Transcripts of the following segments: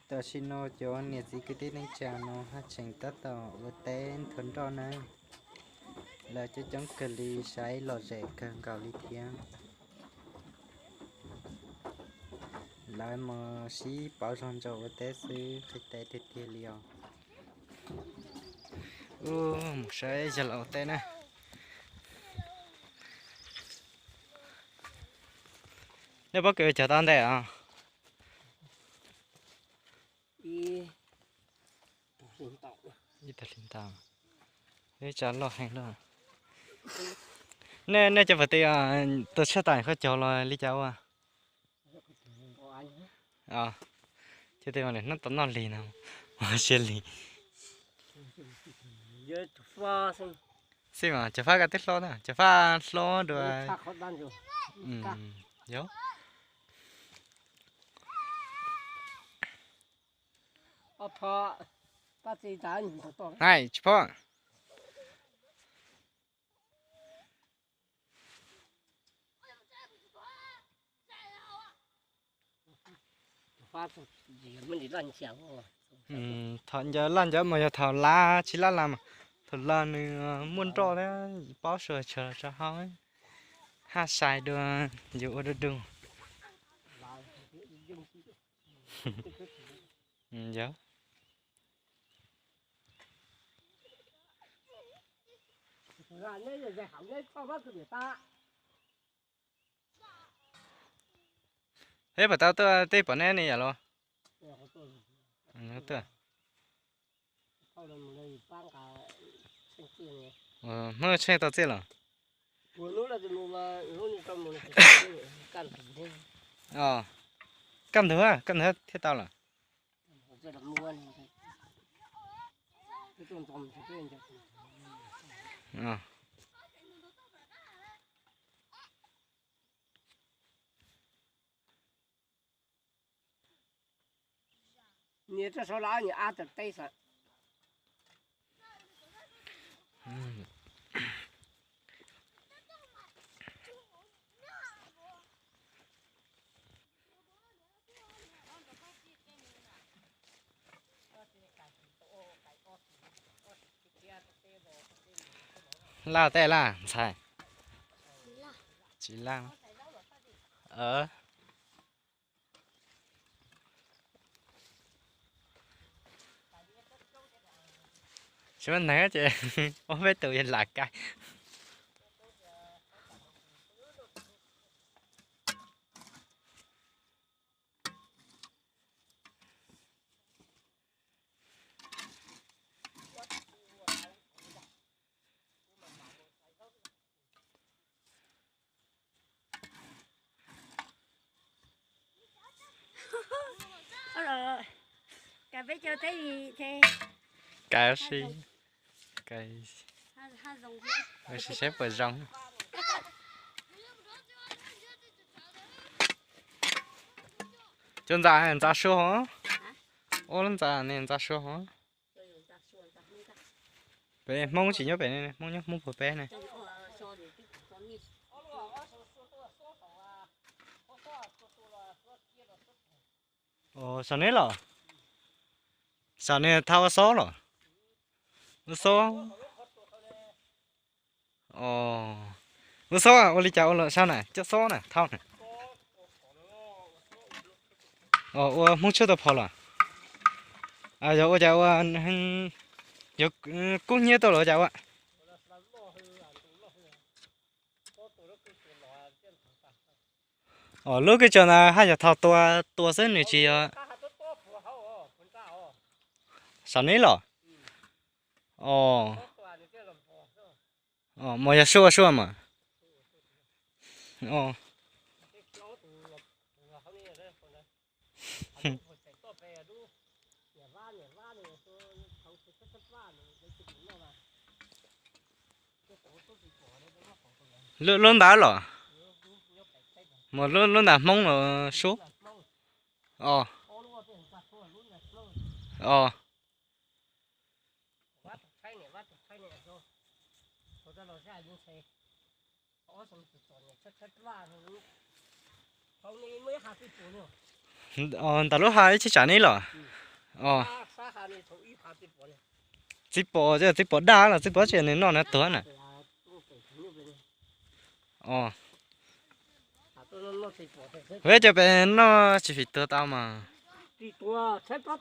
Tam sim no cov niam txiv kwv tij neej tsa no haj tseem tab tom ua teb nthua nroj na. Lawv coob coob kawg li, saib lom zem kawg nkaus li thiab. Lawv mas sib pauv zog ntsaum ua teb xwb, qhib teb tiag tiag li os. Mus saib yawg laus ua teb na. Nej pob kws cog tau ntej os? Ib tag hli ntau, ib tsa loj heev lawm. Nej, nej cov pawg tij tus tshiab tas koj cog los li cas ua? Ces tej hnub tau noj lig no, ua siab lig. Xij mas cov fab koj twb hlob na, cov fab hlob dua. Yog. Hais tsis pom. Thaum ncaws laj ncaws mas yog thaum lab tsis lab las mas, thaum los nws muaj nroj thiab paub sua tshav tso hau, haj sai dua, yuav ua dua dug. Yog. Peb puas tau tuaj tej pom neb ne yom los? Tuaj. Hmoob tsheej tau txiaj los? Kaj ntug, kaj ntug thiaj tau lawm. Laj tej laj ntxhais? Tsis laj. Tsis muaj neeg ces ob peb tus lam kais. Kais si, kais si saib puas zoo. Cov ntxa, ntxa sua hov. Ua lub ntxa ne, ntxa sua hov. Peb Hmoob tsis nyob pem ne, Hmoob nyob Hmoob puag peb ne. Saum neb los? Saum neb thaj ua xob los? Ua xob. Ua xob ua li cas ua los sab na, coj xob na, thauj na. Ua Hmoob tshuaj tau phom los? Yog ua cas ua, yog kub hnyiab tuaj los ua cas ua? Lub kws tsaus ntawd haj yog thaum tua, tua xwb nws tsis yog. Saum neb los? Mas yog sua sua mas. Lub ntawd los? Mas lub ntawd Hmoob los sub. Os. Ntawm lub hav ib cheeb tsam ne los? Txiv pom, txiv pom daj los txiv pom tsis nws noj nws tuag na. Peb cov pem noj tsis fim tuag tau mas. Tshaib plab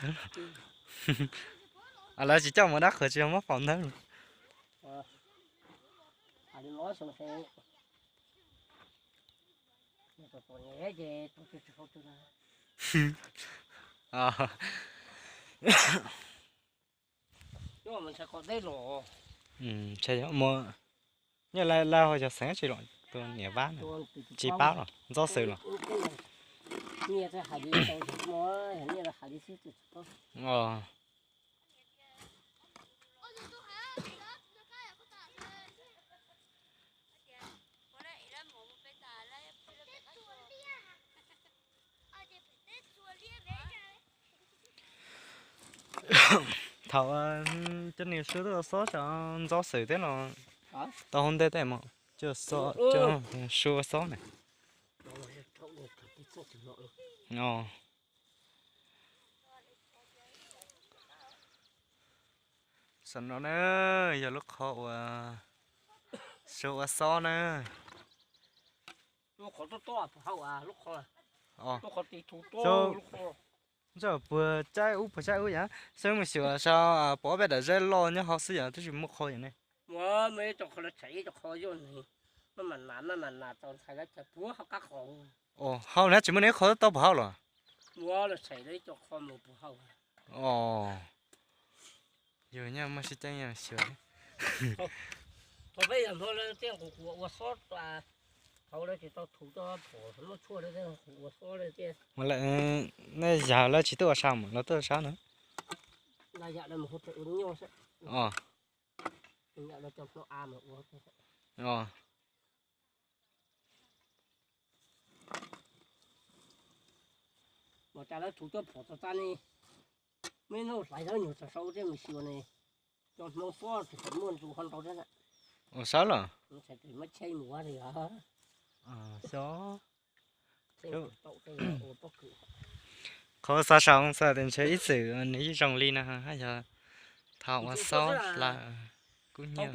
tuag. Lawv tsis coj mus dab qhuas tsis yog muab faus ntawd. Nyob lawv ho yog xeev tsis los tus niam vab na, tsis paub los ntxob xwm los. Thaum cov niag suav tuaj ua xob tso ntxob xwm thiab los tau hauv ntej tej mas coj xob, coj suav ua xob na. Saum no na yog lub qhov uas suav ua xob na. Puag caij ub puag caij ub yam, xwb mus xyuas saib pom ob peb daim zeb loj nyob hauv xwb yam twb tsis muaj qhov yam ne. Hauv na tsis muaj neeg qhov tau puag hauv los? Yus nyob muaj sib ceeb xyuas. Mas lawv, nej yam lawv tsis tuaj ua sab mas lawv tuaj ua sab na. Mas cas lawv tsuv coj phom txog txaj ne, muaj ib hnub hlais hlawv nyuag txog saud tej mus xyuas ne, cov Hmoob fob tseem muaj ntsus ho ntau thiab na. Ua sab los? Muab tsheb mus ua li os. Qhov xav saum xav tias ntshe ib txwm nws yeej zoo li no haj yog thaum ua xob hla kub hnyiab.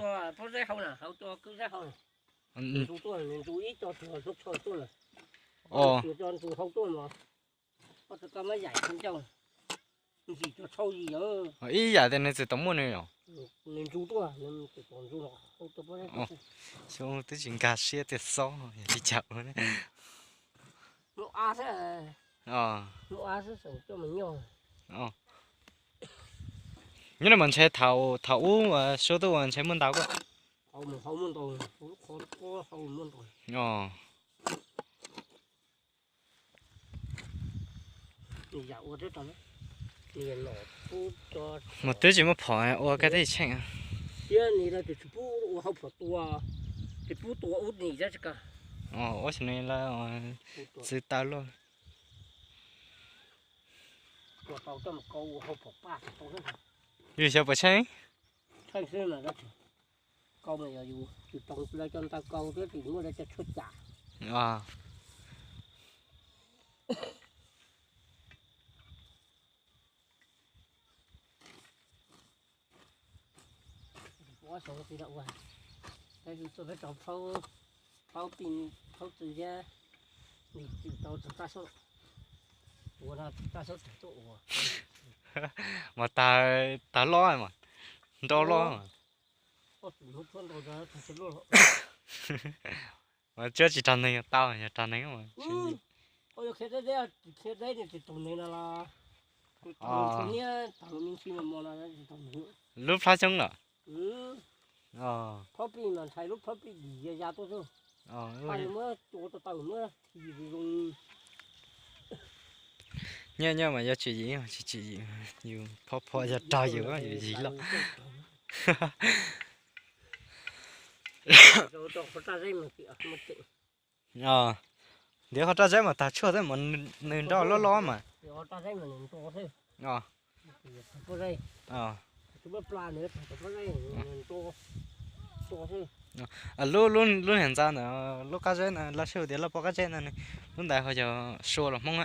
Ib yam tias nws txawm tau muaj nws os. Xyov twb tsis nkag siab tias xob yog li cas ua. Nyob no mas ntshe thaum ub suav tuaj ua ntshe muaj ntau koj. Mus twb tsis muaj phom ua koj twb tsheej. Ua xyov ne lawv txwv taw luaj. Yus xyov puas tsheej? Mas tag, tag loj mas, nrau loj mas. Mas tsuab tsis raug neeg tau, yog raug neeg mas. Lub plab xyoob los? Nyiaj nyiaj mas yuav tsum yim, tsis tsum yim, yus phob phob yog raug yus, yus yim loj. Ntiav qhov raj zeb mas tag tshuaj xwb mas nws nrau loj loj mas. Lub, lub, lub niag ntxa ntawd, lub qab zeb na, lawv hu tias loj pob qab zeb na, lub ntawd ho yog Suav los Hmoob a?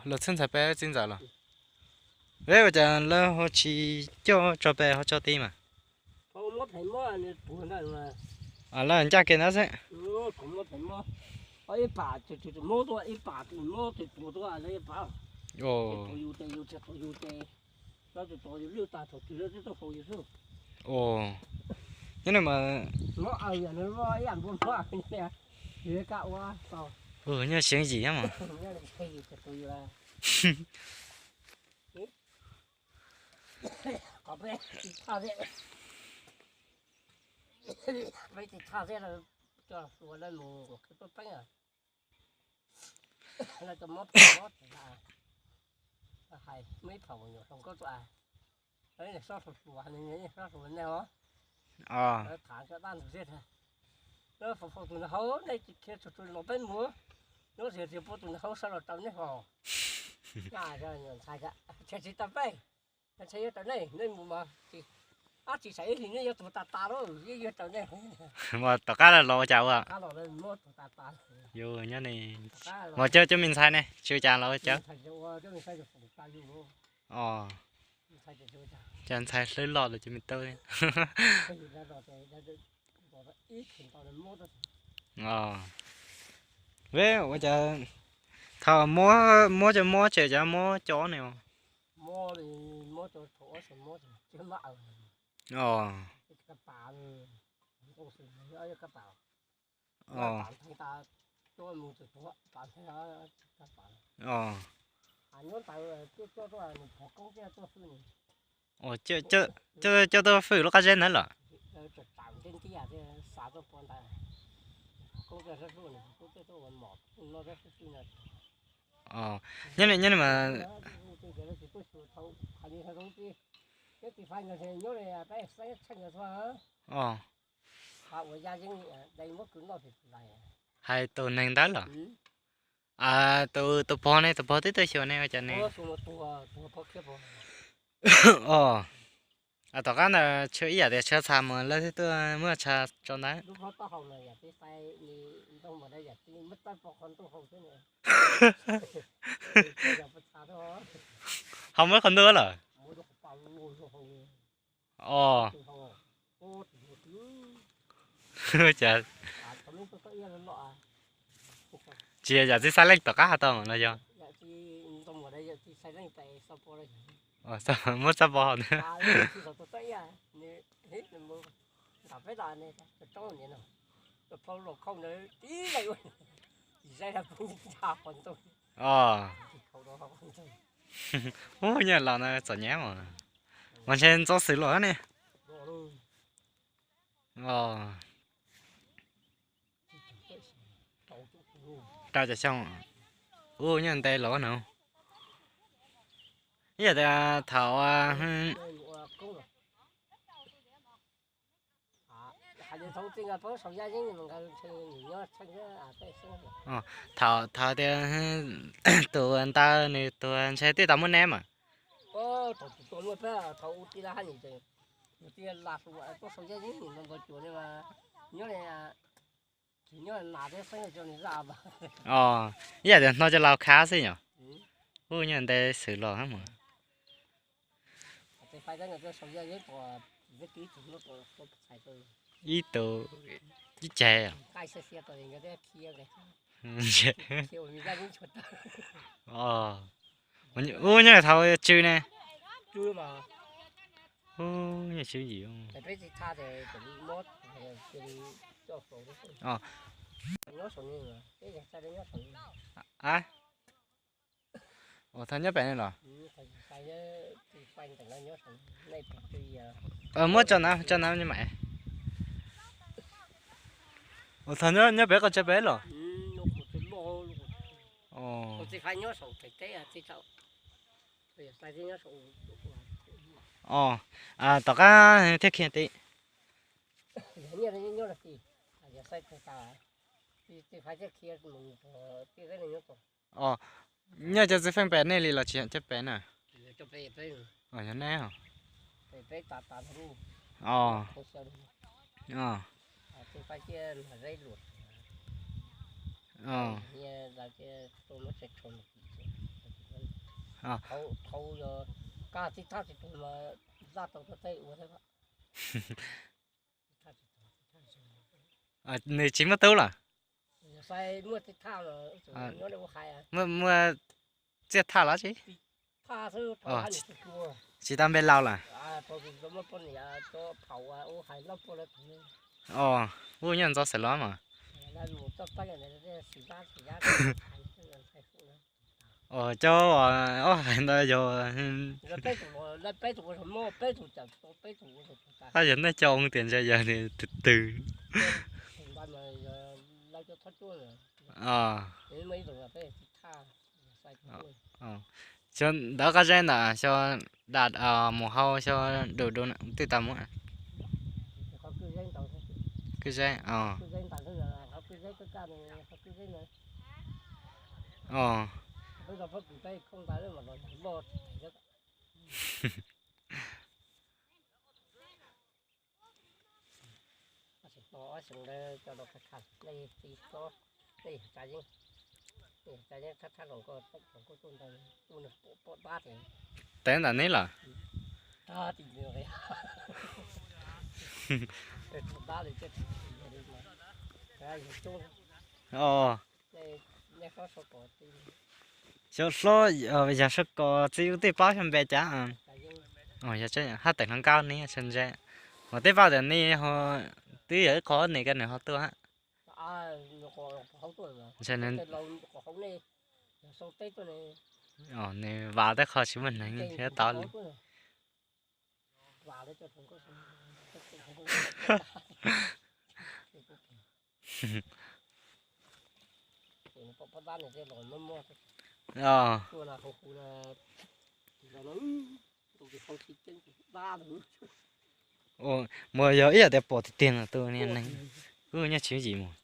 Lawv txhib ntxhais peb txiv ntxawm los? Ua cas lawv ho tsis coj tso pem ho tso tid mas? Lawv ncaj kev ntawd xwb. Nyob no mas, nyob Xeev Yim mas. Hais muaj ib phaum nyuam hluas nkauj tuaj, xob hluas hluas, xob hluas nej os. Tham cov dab ntug zeb, lawv faus faus tus ntawd hauv, nej tsis khiav tsuag tsuag los peb mus, nyob tias tias puab tus ntawd hauv sawv los rau nej haus. Ntshai tsis tau peb, ntshai yuav raws nej, nej mus mas ab tsis xav ib hlis nej yuav tuag tas tas lawm, yeej yuav raws nej. Tom qab los ua cas ua? Yus nyob ne, mas cov, cov me ntxhais ne tsis ua cas los ua cov? Cov ntxhais hlwb loj los cov me tub. Peb ua cas thaum muab, muab cov mob tsem cov mob cob ne? Coj tuaj fwj lub qab zeb ntawd los? Nyob, nyob mas. Hais tus neeg ntawd los? Tus, tus pog ne, tus pog twb tuaj xyuas ne ua cas ne? Os, tom qab ntawd tshuav ib yam tias tshuav txha mus lawv thiaj tuaj muab txha tso ntawd. Ho muab qhov ntuj lawm. Os, tsis yog yam txiv xav leej tom qab has tau no yog? Muab txaj pov hauv ntawd. Os, ub, nyob los no txom nyem mas. Mas ntshe ntxoov xwm los ne. Os, rau cov xyoo, ub, nyob ntev los no. Ib yam tias thaum thaum, thaum tias tus ntawd nws tuag ntshe twb tau muab neb mas. Os, ib yam tias hnov cov laus khav xwb yom. Ub, nyob ntev xwm los mus. Ib tug, ib ceg. Ub, nyob thaum tsw ne. Ub, nyob tsw yim. Ua thaum nyob pem ne los? Muab tso na, tso na mas. Ua thaum nyob pem koj tso pem los? Os, tom qab thiaj khiav tid. Os, Nyob cov txiv feej pem nej li los tsis yog cov pem na? Yog nej. Os. Nws tsis muaj tub lawm? Muaj txiaj thaj los tsis? Tsis tau npe laus lawm? Os, kuj nyob ntxov xeem los mas. Os, cov ob hais ntawd yog, yog nej cov ua tias ntshai yog tus twg? Os. Xyov ntawv qab zeb ntawm xyov dam mus hau xyov du du twb tau muab. Kwj zeb, os. Tev ntawm neb lawm? Os. Xyov hlob yog Sab Kos txiv ub tej paub xyov npe cas? Hab teem hluas nkauj ne, Sab Ntse. Mas tej paub tias nej ho twb yog ib qho ne, koj nws ho tuaj hab. Ntshai nws, nws vam tej qho tsis muaj neeg thiab tau li. Mus yog ib yam tias pom tiag tiag no tus niag neeg kuj nyob tsis yim mus.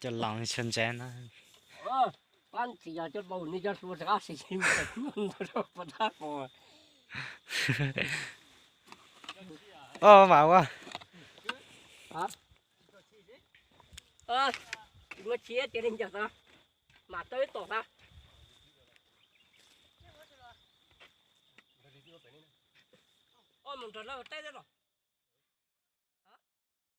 Cov laus Sab Ntse no. Os, mas ua. Muaj tsis tias li ncaws tau, mas tau ib tom tau. Os, mus nrog lawv ua teb thiab los.